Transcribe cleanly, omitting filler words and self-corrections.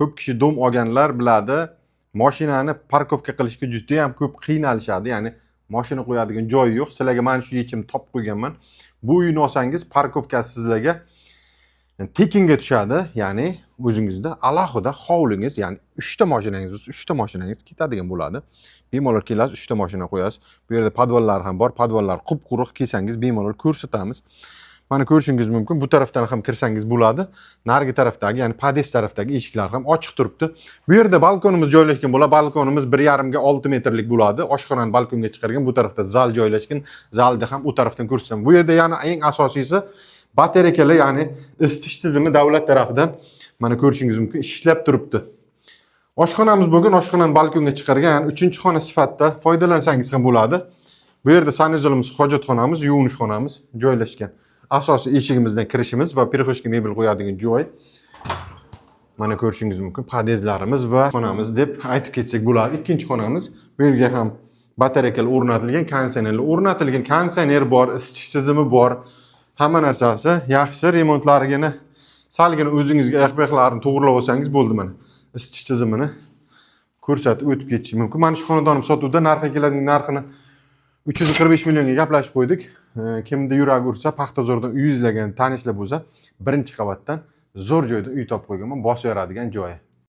Ko'p kishi дом olganlar biladi, mashinani парковка qilishga juda ham ko'p qiynalishadi, ya'ni mashina qo'yadigan joyi yo'q. Sizlarga mana shu yechimni topib qo'yganman. Bu uyni olsangiz, парковка si sizlarga tekinga tushadi, ya'ni o'zingizda alohida hovlingiz, ya'ni uchta mashinangiz bo'lsa, uchta mashinangiz ketadigan bo'ladi. Bemalol kelasiz, uchta mashina qo'yasiz. Bu yerda podvallar ham bor, podvallar qup quruq, kelsangiz bemalol ko'rsatamiz. Mana, ko'rishingiz mumkin, bu tarafdan ham kirsangiz bo'ladi. Narigi tarafdagi, ya'ni podъезд tarafdagi eshiklar ham ochiq turibdi. Bu yerda balkonimiz joylashgan bo'ladi. Balkonimiz 1,5 ga 6 metrlik bo'ladi. Oshxonani balkonga chiqargan, bu tarafda zal joylashgan. Zalni ham u tarafdan ko'rsataman. Bu yerda yana eng asosiysi batareykalar, ya'ni isitish tizimi davlat tarafidan, mana, ko'rishingiz mumkin, ishlab turibdi. Oshxonamiz bo'lgan, oshxonani balkonga chiqargan, ya'ni uchinchi xona sifatida foydalansangiz ham bo'ladi. Bu yerda санузел imiz, hojatxonamiz, yuvinish xonamiz joylashgan. Asosiy eshigimizdan kirishimiz va прихожка mebel qo'yadigan joy. Mana, ko'rishingiz mumkin, подъезд larimiz va xonamiz deb aytib ketsak bo'ladi. Ikkinchi xonamiz. Bu yerga ham batareykalar o'rnatilgan, konditsionerlar o'rnatilgan, konditsioner bor, isitish tizimi bor. Hamma narsasi yaxshi, remontlarigini salgina o'zingizga oyoq buyoqlarini to'g'irlab olsangiz bo'ldi, mana. Isitish tizimini ko'rsatib o'tib ketish mumkin. Mana shu xonadonim sotuvda, narxi keladigan, narxini 345 millionga gaplashib qo'ydik. Kimni yuragi ursa, Paxtazordan uy izlagan tanishlar bo'lsa, birinchi qavatdan zo'r joyda uy topib qo'yganman, bosib yoradigan joyi.